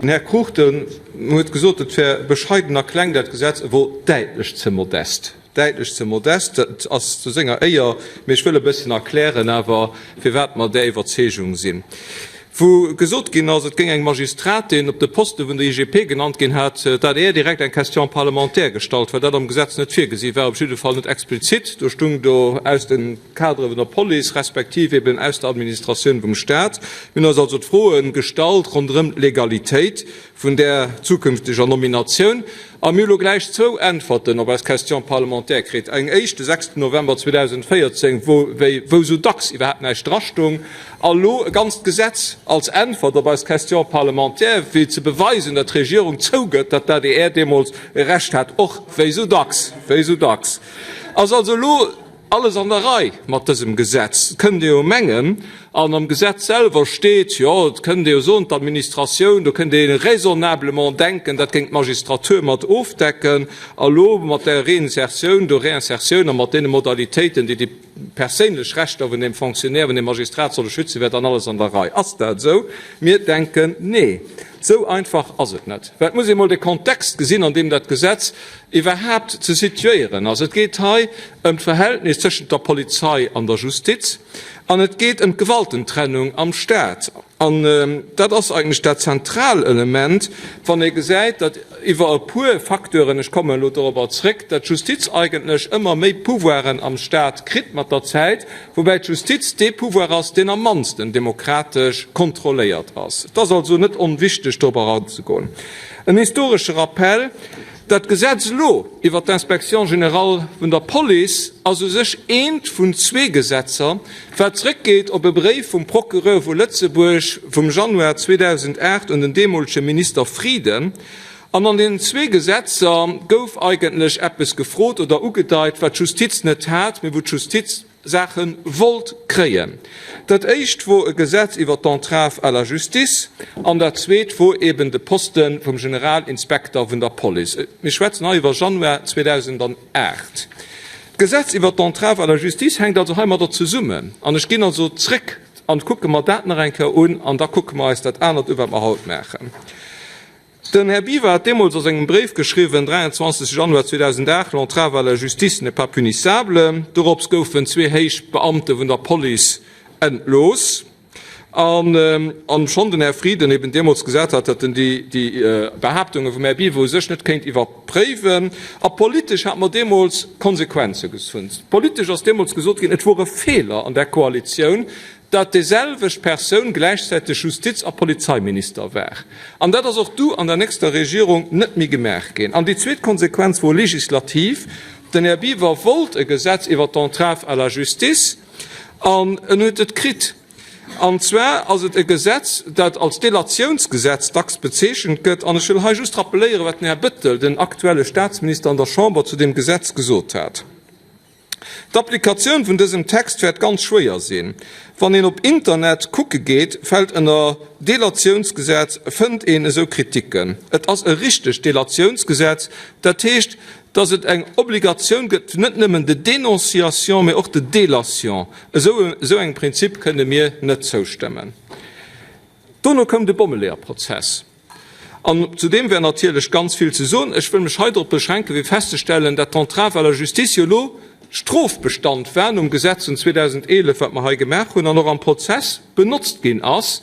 Den Här Cruchten huet gesot, et wär bescheiden a kleng, dat Gesetz, e wor däitlech ze modest. Däitlech ze modest, dat ass zu senger Éier, mee ech wëll e bësschen erklären awer, firwat mer där Iwwerzeegung sinn. Wou gesot ginn ass, et géing eng Magistratin op de Poste vun der IGP genannt ginn, hat d'ADR direkt eng Question parlementaire gestallt, well dat am Gesetz net virgesi war, op jidde Fall net explizit. Do stung do aus de Cadre vun der Police respektiv eben aus der Administratioun vum Stat. Mir hunn eis also d'Froe gestallt ronderëm d'Legalitéit vun där zukünfteger Nominatioun. A mir hu lo gläich zwou Äntwerten op eis Question parlementaire kritt. Eng éischt de 6 November 2014, wou wéi wou sou dacks iwwerhaapt näischt drastung, a lo e ganzt Gesetz als Äntwert op eis Question parlementaire, fir ze beweisen, datt d'Regierung zougëtt, datt d'ADR deemools Recht hat, och wéi sou dacks, wéi sou dacks ass also elo Alles an der Rei mat dësem Gesetz, kënnt ee jo mengen. An am Gesetz selwer steet, jo, et kënnt ee jo soen, d'Administratioun, do kënnt ee raisonnablement denken, dat géing d'Magistratur mat ofdecken. A lo mat där Reinsertioun, do Réinsertioun a mat deene Modalitéiten, déi déi perséinlech Rechter vun deem Fonctionnaire, vun deem Magistrat solle schützen, wär dann alles an der Rei. Ass dat esou? Mir denken, nee, esou einfach ass et net. Well et muss ee mol de Kontext gesinn, an deem dat Gesetz iwwerhaapt ze situéieren ass. Et geet hei ëm d'Verhältnis tëschent der Polizei an der Justiz an et geet ëm d'Gewaltentrennung am Staat. An dat ass eigentlech dat zentral Element, wann ee gesäit, datt iwwer e puer Facteuren, ech kommen elo dorobber zréck, datt d'Justiz eigentlech ëmmer méi Pouvoiren am Staat kritt mat der Zäit, woubäi d'Justiz dee Pouvoir ass, deen am mannsten demokratesch kontrolléiert ass. Et ass also net onwichteg, dorobber eranzegoen. En historesche Rappel. Dat Gesetz elo iwwert d'Inspection générale vun der Police ass u sech eent vun zwee Gesetzer, wat zrëckgeet op e Bréif vum Procureur vu Lëtzebuerg vum Januar 2008 un den deemolege Minister Frieden. An an deenen zwee Gesetzer gouf eigentlech eppes gefrot oder ugedeit, wat d'Justiz net hat, mee wou d'Justiz, Saache wollt kréien. Dat éischt wor e Gesetz iwwer d'Entrave à la justice an dat zweet wor eben de Poste vum Generalinspekter vun der Police. Mir schwätzen hei iwwer Januar 2008. D'Gesetz iwwer d'Entrave à la justice hänkt also heimadder zesummen an ech ginn also zréck an kucke mer dat nach eng Kéier un an da kucke mer eis dat anert u wat mer haut maachen. Den Här Biwer hat deemools a sengem Bréif geschriwwen, 23 Januar 2008, L'entrave à la justice n'est pas punissable. Dorops goufen zwee héich Beamte vun der Police entlooss. An schonn den Här Frieden eben deemools gesat hat, datt en déi Behaaptunge vum Här Biwer u sech net kéint iwwerpréiwen. A politesch hat mer deemools Konsequenze gezunn. Politesch ass deemools gesot ginn, et wor e Feeler an där Koalitioun, datt déiselwecht Persoun gläichzäiteg Justiz a Polizeiminister war. An dat ass och du an der nächster Regierung net méi gemaach ginn. An déi zweet Konsequenz wor legislativ. Den Här Biwer wollt e Gesetz iwwer d'Entrave à la justice an en huet et kritt. An zwar ass et e Gesetz, dat als Delatiounsgesetz dacks bezeechent gëtt. An ech wëll hei just rappeléieren, wat den Här Bettel, den aktuelle Statsminister, an der Chamber zu deem Gesetz gesot hat. D'Applikatioun vun dësem Text wäert ganz schwéier sinn. Wann een op Internet kucke geet, fält ënner Delatiounsgesetz, fënnt een esou Kritiken. Et ass e richtegt Delatiounsgesetz, dat heescht, datt et eng Obligatioun gëtt, net nëmmen de dénonciation, mee och de délation. Esou esou engem Prinzip kënne mir net zoustëmmen. Dono koum de Bommeleeërprozess. An zu deem wär natierlech ganz vill ze soen. Ech wëll mech hei drop beschränken, fir festzestellen, dat d'Entrave à la justice jo elo Strofbestand war nom Gesetz vun 2011, wat mer hei gemaach hunn, an och am Prozess benotzt ginn ass,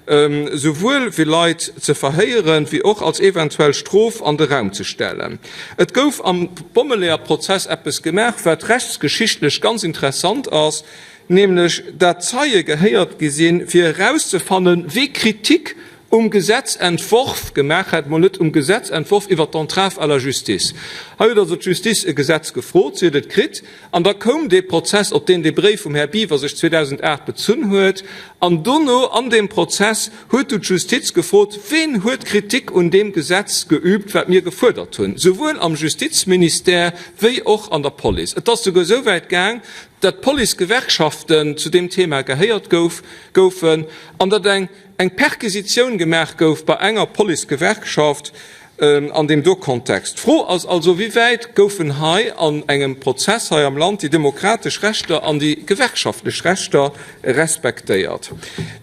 souwuel fir Leit ze verhéieren, wéi och als eventuell Strof an de Raum ze stellen. Et gouf am Bommeleeër-Prozess eppes gemaach, wat rechtsgeschichtlech ganz interessant ass, nämlech dat Zeie gehéiert gi sinn, fir erauszefannen, wie Kritik um Gesetzentworf gemaach hat, mol net um Gesetzentworf iwwert d'Entrave à la justice. Hei huet also d'Justice e Gesetz gefrot, si huet et kritt, an da koum dee Prozess, op deen dee Bréif vum Här Biwer sech 2008 bezunn huet. An dono an deem Prozess huet du d'Justiz gefrot, Ween huet Kritik un deem Gesetz geübt, wat mir gefuerdert hunn, souwuel am Justizministère wéi och an der Police? Et ass souguer esou wäit gaang, datt d'Policegewerkschaften zu deem Thema gehéiert goufen an datt eng Eng Perquisitioun gemaach gouf bei enger Policegewerkschaft. An deem do Kontext. D'Fro ass also, Wéi wäit goufen hei an engem Prozess hei am Land déi demokratesch Rechter an déi gewerkschaftlech Rechter respektéiert?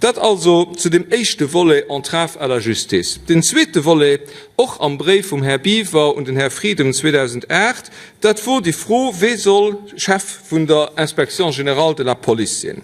Dat also zu dem éischte Volet, Entrave à la justice. Den zweete Volet, och am Bréif vum Här Biwer un den Här Frieden 2008, dat wor déi Fro, Wee soll Chef vun der Inspection générale de la police sinn?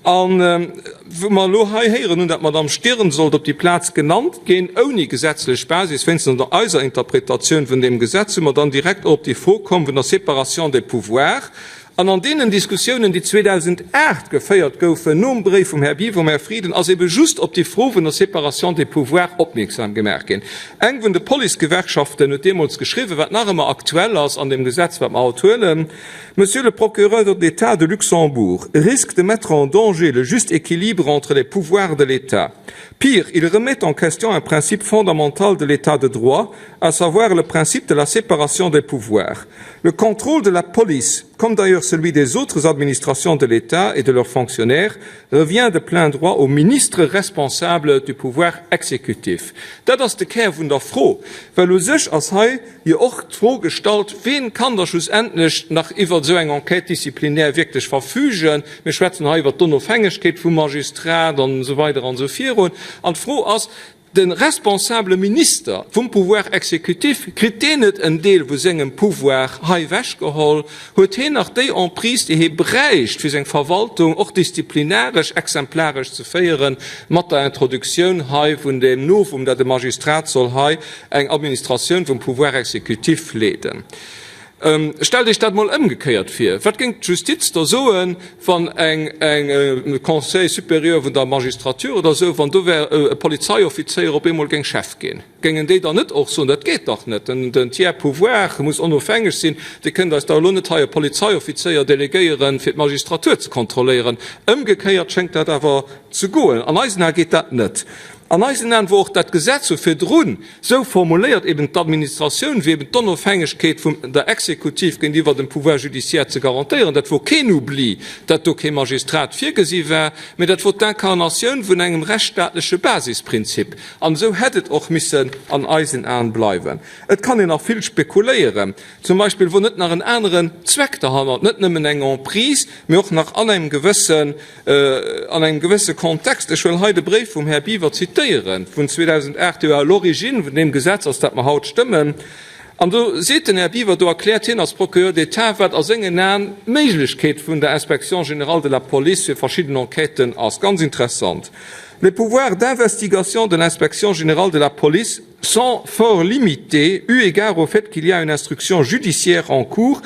A wou mer elo hei héieren hunn, datt d'Madame Stirn sollt op déi Plaz genannt ginn, ouni gesetzlech Basis, wéinstens an eiser Interpretatioun vun deem Gesetz, si mer dann direkt och op déi Fro komm vun der Séparation des pouvoirs. An an deenen Diskussiounen, déi 2008 geféiert goufen, nom Bréif vum Här Biwer um Här Frieden, ass ebe just op déi Fro vun der Séparation des pouvoirs opmierksam gemaach ginn. Eng vun de Policegewerkschaften huet deemools geschriwwen, wat nach ëmmer aktuell ass an deem Gesetz, wat mer haut huelen, Monsieur le procureur d'État de Luxembourg risque de mettre en danger le juste équilibre entre les pouvoirs de l'État. Pire, il remet en question un principe fondamental de l'État de droit, à savoir le principe de la séparation des pouvoirs. Le contrôle de la police, comme d'ailleurs celui des autres administrations de l'État et de leurs fonctionnaires, revient de plein droit au ministre responsable du pouvoir exécutif. Dat ass de Kär vun der Fro, well u sech ass hei jo och d'Fro gestallt, Ween kann da schlussendlech nach iwwer esou eng Enquête disciplinaire wierklech verfügen? Mir schwätzen hei iwwert d'Onofhängegkeet vum Magistrat an esou weider an esou virun. An d'Fro ass, De responsabele Minister vum Pouvoir exécutif, kritt deen net en Deel vu sengem Pouvoir hei ewechgeholl? Huet heen nach déi Emprise, déi hee bräicht, fir seng Verwaltung och disziplinaresch exemplaresch ze féieren, mat der Introduktioun hei vun deem Novum, dat e Magistrat soll hei eng Administratioun vum Pouvoir exécutif leeden? Stellt Iech dat emol ëmgekéiert vir, Wat géing d'Justiz da soen, wann eng Conseil supérieur vun der Magistrature oder esou, wann do wär e Polizeioffizéier op eemol géing Chef ginn? Géingen déi dann net och soen, dat geet dach net, den Tiers pouvoir muss onofhängeg sinn, Dir kënnt eis dach elo net hei e Polizeioffizéier delegéieren, fir d'Magistratur ze kontrolléieren? Ëmgekéiert schéngt dat awer ze goen. An eisen Ae geet dat net. An eisen Aen wor och dat Gesetz vu virdrun sou formuléiert, eben d'Administratioun wéi eben d'Onofhängegkeet vum der Exekutiv géintiwwer dem Pouvoir judiciaire ze garantéieren. Dat wor keen Oubli, dat do kee Magistrat virgesi war, mä dat wor d'Incarnatioun vun engem rechtsstaatleche Basisprinzip. An esou hätt et och missen an eisen Aen bleiwen. Et kann een nach vill spekuléieren. Zum Beispill wor net nach en aneren Zweck derhannert, net nëmmen eng Emprise, mä och nach an engem gewëssen, an engem gewësse Kontext. Ech wëll hei de Bréif vum Här Biwer zitéieren vun 2008, dee jo à l'origine vun deem Gesetz ass, dat mer haut stëmmen. An do seet den Här Biwer, do erkläert hien als Procureur d'État, wat a sengen Aen d'Méiglechkeet vun der Inspection générale de la police fir verschidden Enquêten ass. Ganz interessant, Les pouvoirs d'investigation de l'Inspection générale de la police sont fort limités eu égard au fait qu'il y a une instruction judiciaire en cours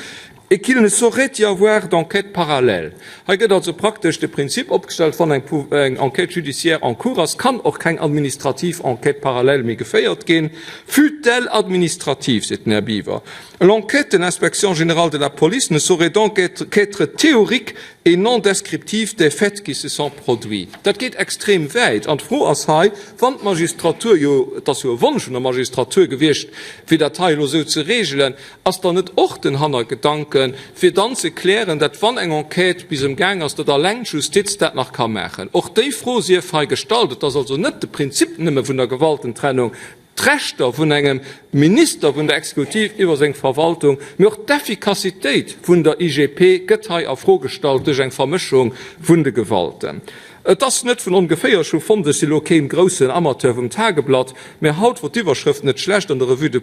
et qu'il ne saurait y avoir d'enquête parallèle. Hei gëtt also praktesch de Prinzip opgestallt, wann eng Enquête judiciaire en cours ass, kann och keng administrativ Enquête parallèle méi geféiert ginn, fût-elle administrative, seet den Här Biwer. L'enquête de l'inspection générale de la police ne saurait donc qu'être théorique et non descriptive des faits qui se sont produits. Dat geet extrem wäit. An d'Fro ass hei, wann d'Magistratur jo, et ass jo e Wonsch vun der Magistratur gewiescht, fir dat hei elo esou ze regelen, Ass dann net och den Hannergedanken, fir dann ze klären, datt wann eng Enquête bis emgaang ass, datt alleng d'Justiz dat nach ka maachen? Och déi Fro sief hei gestallt. Et ass also net de Prinzip nëmme vun der Gewaltentrennung, d'Rechter vun engem Minister vun der Exekutiv iwwer seng Verwaltung, mee och d'Effikassitéit vun der IGP gëtt hei a Fro gestallt duerch eng Vermëschung vun de Gewalten. Et ass net vun ongeféier, ech hu fonnt, ech si lo keen groussen Amateur vum Tageblatt, mä haut wor d'Iwwerschrëft net schlecht an der Revue de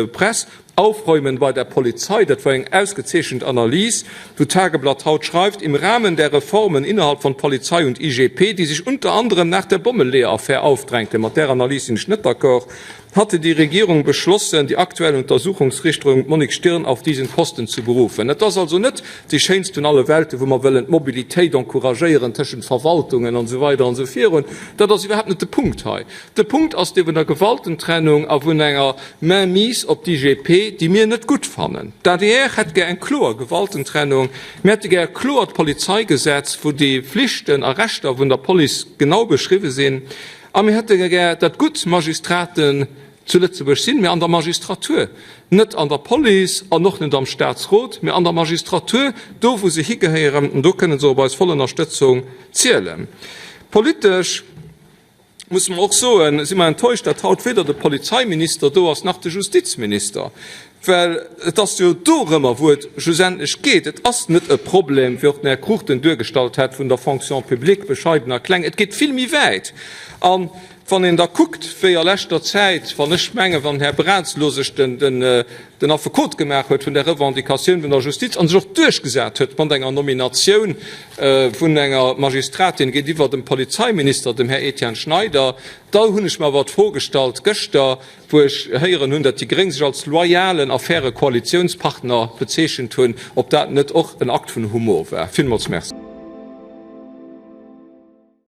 Presse, Aufräumen bei der Polizei. Dat wor eng ausgezeechent Analys, wou d'Tageblatt haut schreift, Im Rahmen der Reformen innerhalb von Polizei und IGP, die sich unter anderem nach der Bommeleeër-Affär aufdrängten, mat där Analys sinn ech net d'accord, hatte die Regierung beschlossen, die aktuelle Untersuchungsrichterin Monique Stirn auf diesen Posten zu berufen. Et ass also net déi schéinst vun alle Welten, wou mer wëllen d'Mobilitéit encouragéieren tëschent Verwaltungen an esou weider an esou virun. Dat ass iwwerhaapt net de Punkt hei. De Punkt ass dee vun der Gewaltentrennung a vun enger Mainmise op d'IGP, déi mir net gutt fannen. D'adr hätt gär eng kloer Gewaltentrennung. Mir hätte gär e kloert Polizeigesetz, wou déi Flichten a Rechter vun der Police genau beschriwwe sinn. A mir hätte gär, datt gutt Magistraten zu Lëtzebuerg sinn, mä an der Magistratur, net an der Police an och net am Statsrot, mä an der Magistratur, do wou se higehéieren. An do kënne se op eis voll Ënnerstëtzung zielen. Politesch. Musse mer och soen, si mer enttäuscht, datt haut weder de Polizeiminister do ass nach de Justizminister, well et ass jo dorëmmer, wou et schlussendlech geet. Et ass net e Problem, wéi och den Här Cruchten duergestallt hat, vun der Fonction publique, bescheiden a kleng. Et geet vill méi wäit. A wann een da kuckt, wéi a leschter Zäit, wann ech mengen, wann den Här Braz elo sech den, den Affekot gemaach huet vun der Revendicatioun vun der Justiz a sech och duerchgesat huet mat enger Nominatioun vun enger Magistratin géintiwwer dem Polizeiminister, dem Här Etienne Schneider, da hunn ech mer awer d'Fro gestallt gëschter, wou ech héieren hunn, datt déi Gréng sech als loyalen a faire Koalitiounspartner bezeechent hunn, ob dat net och en Akt vun Humor war. Villmools Merci.